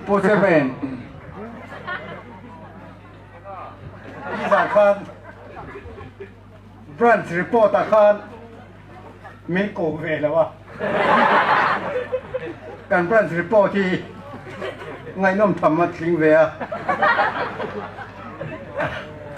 Pu Chairman, nizan khan Branch report ah khan min ko ve lo a, kan branch report hi ngaihnawm tham a tling ve a,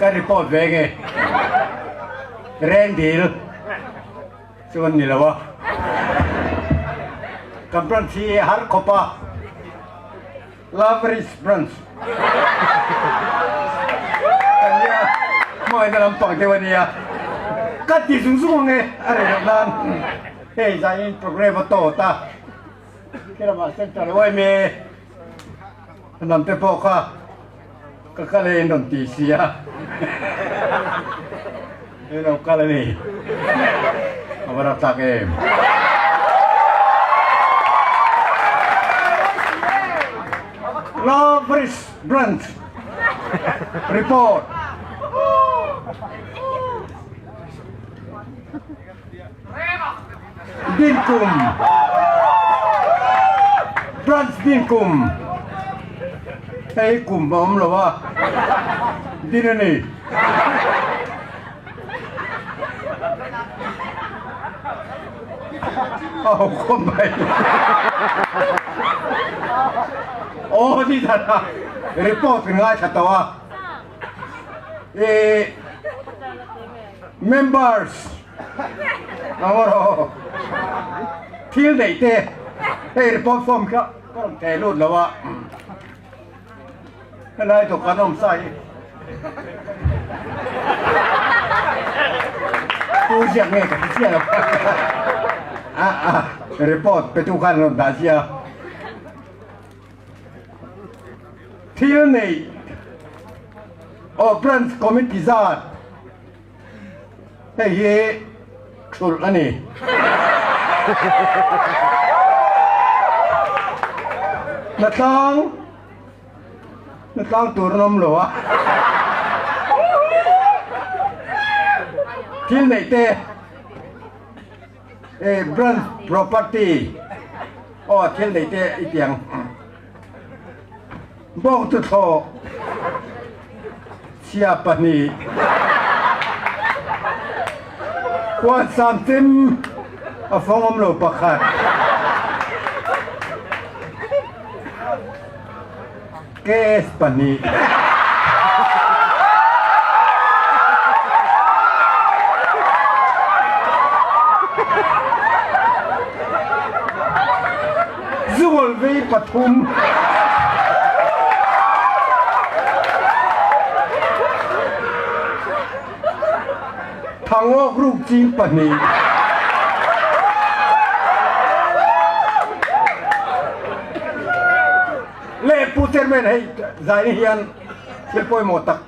ka report ve nge reng dil chu an ni lo a, kan branch hi har khawp a. Loveridge Branch kan nia, hmangaihna lampang deuh a nia, ka ti zung zung ang e a rei loh nan hei zaiin programme a tawt a, khilamah Central yma lam te pawh kha ka kal e in rawn ti si a, hei lo kal a ni, a va rak tak em. Loveridge Branch Report. Dinkum Branch Dinkum Hei kum a awm lo a, din a ni. A ho khawp mai. Aw ni that a, report ka ngaithla tawh a. I members Angawraw thil neih te hei report form kha ka rawn theh lut lo a helai dawhkan awm sa hi tu ziak nge ka ti chiah lo a a report pe tu khan rawn dah chiah a thil neih aw branch committee zat Hei hi thulh a ni. Hnatlang hnatlang tur an awm lo a. Thil neih te eh branch property aw thil neih te i ti ang. Bawk tuthlawh chia pahnih. Kuan samtim a fong um lo pakhat. KS pahnih. Zual vei pathum. Thangawk ruk ching pahnih. Le Pu Chairman hei zai hian thil pawimawh tak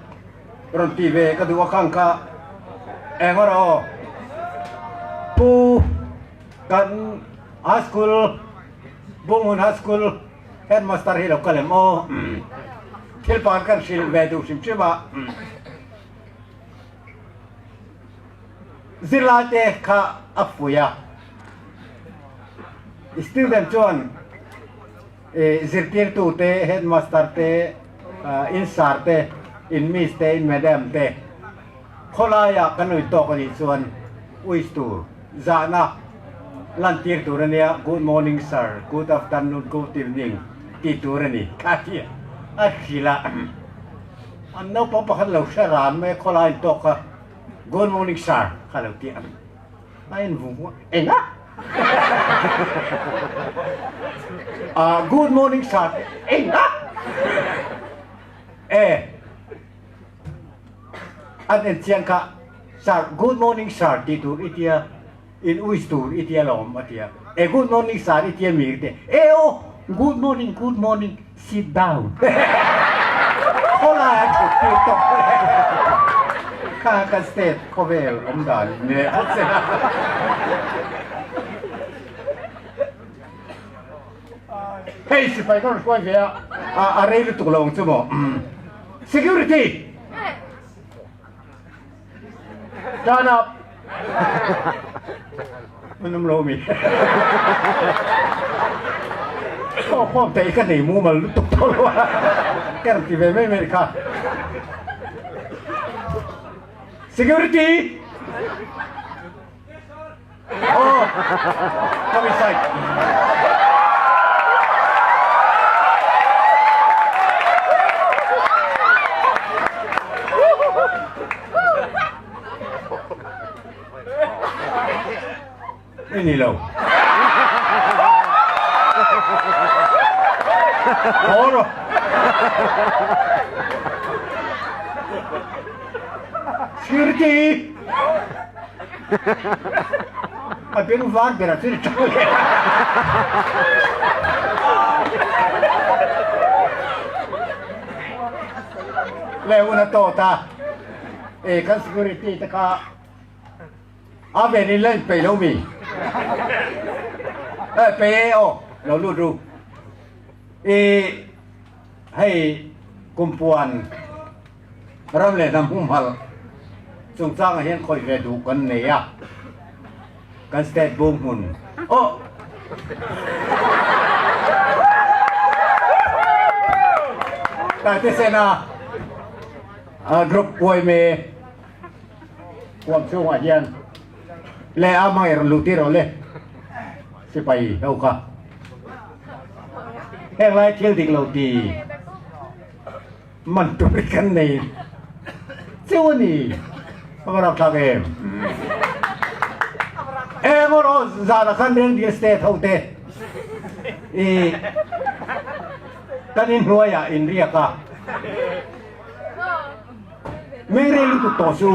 rawn ti ve ka duh a khang kha eng rawh aw Pu kan High School Bunghmun High School Headmaster hi lo kal em aw thil pakhat kan hrilh ve duh hrim hrim a zirlai te kha a fuih a student chuan zirtirtu te headmaster te in sir te in miss te in madam te khawlaiah kan ui tawk a nih chuan wish tur zahna lantir tur a nia good morning sir good afternoon good evening tih tur a ni kha ti a hrilh a an naupang pakhat lo hre ran mai a khawlai in tawk a good morning sir kha lo ti a a en vung vung a engah ah good morning sir engah e an en chiang kha sir good morning sir tih tur i tia in wish tur i tia lawm a tia e good morning sir i tia mi te e aw good morning good morning sit down khawlai a thut tir tawp kha kan state khawvel awm dan in nge phawt se hei sipai ka rawn hruai ve a a rei lutuk lo ang chu maw security. Turn up! An awm lo mi. Aw khawm te ka nei mumal lutuk tawh lo a. Ka rawn ti ve mai mai kha. Security! Oh! Come inside. I ni lo. Haw rawh. Security! A beng var berah chuan i tang leh a. Leh hun a tawt a. E kan security te kha a ven in la in peih lo mi? E peih e aw lo lut ru. I hei kumpuan ram leh hnam humhalh chungchangah hian khawih ve duh kan nei a, kan state bung hmun aw Taitesena group uaime huam chhungah hian leh a hmang rawn luh tir rawh le sipai ho kha heng lai thil dik lo ti man tur hi kan nei cheu a ni a va rapthlak em eng erawh zanah khan rengdil state ho te i kan inhnuaiah inriak a. Meng rei lutuk tawh chu.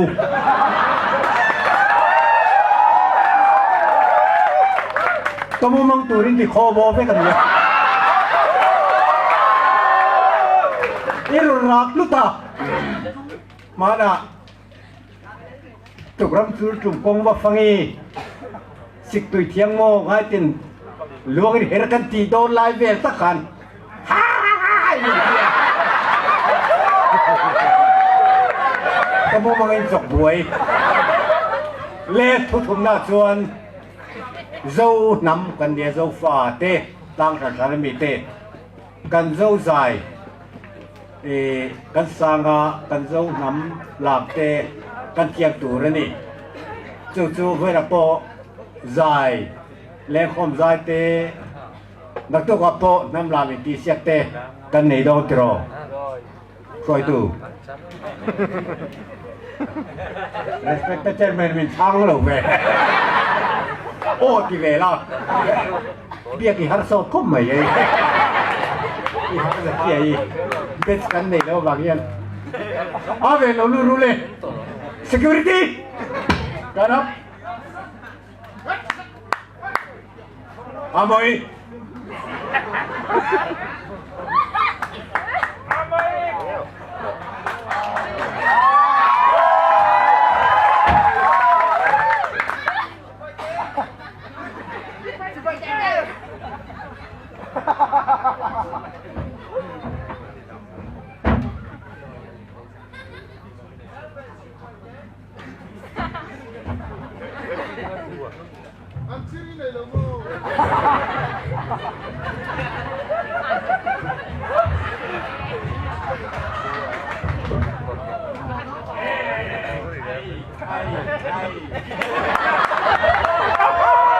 Ka mumang turin ti khaw baw vek a nia. I rawn rak hlut a. Hmanah tukram chul tum kawng va fangi siktui thiang maw ngaitin luangin her kan tih dawn lai vel tak khan Ka mumang in chawk buai le thuthumna chuan Zo hnam kan nia Zo fa te tlang hran hran ami te kan Zo zai i kan sanga kan Zo hnam lam te kan thiam tur a ni. Chu chu vawilah pawh zai lengkhawm zai te Naktukah pawh hnam lam intihsiak te kan nei dawn tiraw? Hruaitu. Respected Chairman min chhang lo ve. Aw ti ve la. Biak i har sawt khawp mai ei. I har za khi ai. Bets kan nei lo vang hian. A ve lo lu rule. Security! Turn up. Amoi.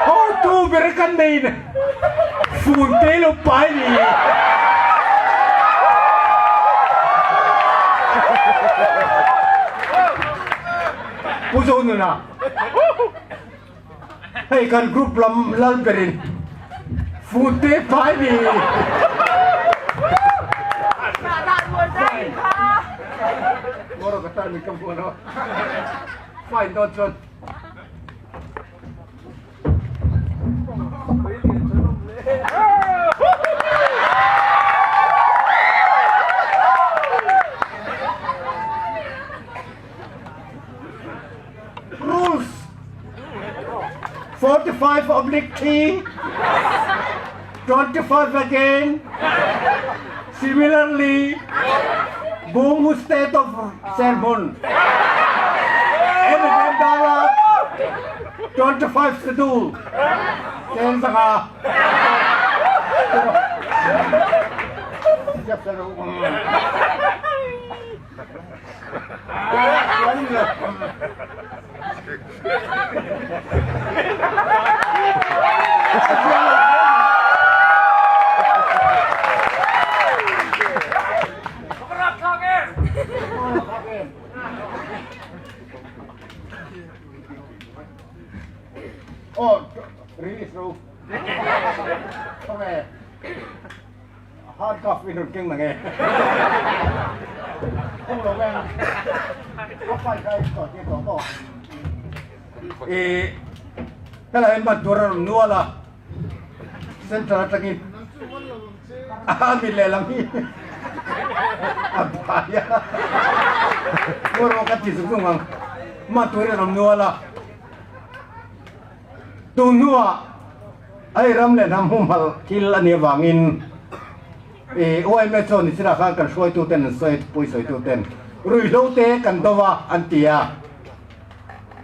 Hotu ber kan nei ne fun te lo pai ni. Pu Zonuna. Hei kan group lam lal berin fun te pai ni. Moro ka tar mi ka buan o. Fine dawn chuan. Rules 45 oblique 3 25 again similarly Bungu state of Sermon. 25 schedule chen zanga Aw release ro khawnge hard cuff in rawn keng nange kawng lo veng a file kha in tawh tir tawh maw i helai hian ban tur a rawn nual a central atangin a mit lehlam hi a bai a maw rawh ka ti zung zung ang man tur in a rawn nual a tun hnuah hei ram leh hnam humhalh thil a nih avangin ih yma chuan ni chinah khan kan hruaitu ten an sawi thupui sawitu ten ruihhlo te kan do a an ti a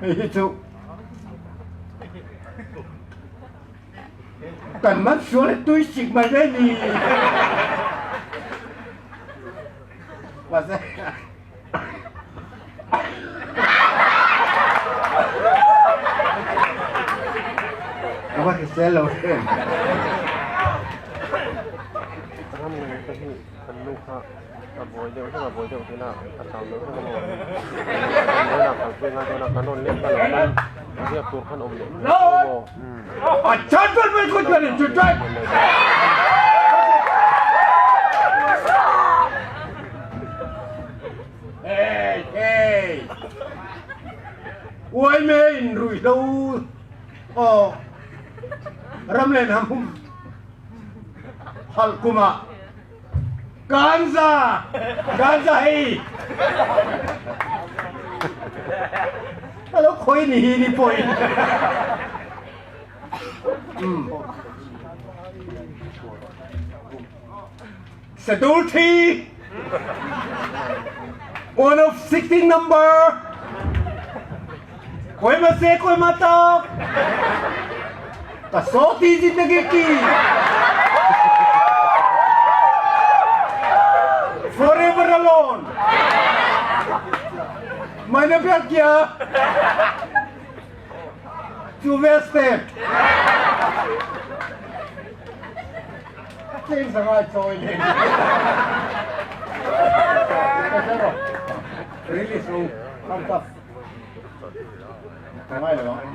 hei hi chu Kan man sual hi tui sik mai mai ni. Mahse A va hrisel lo em. Ram ngei te hi kan nu kha a buai deuh hlek a buai deuh thin a a chau deuh hlek a maw kan buai kalpui ngai dawn a kan rawn let ta lo khan riak tur khan awm leh mai lo maw. Hey hey Uai me in ruihhlo aw ram leh hnam hum halh kumah Ganza Ganza hei a lo khawi ni hi ni pawhin um Schedule 3 one of 16 number koi ma se koi ma tak ka so ti zindagi ki forever alone maine pyar kiya to wasted Tlem sangai chawi leh release ro handcuff ka ngai lo ang.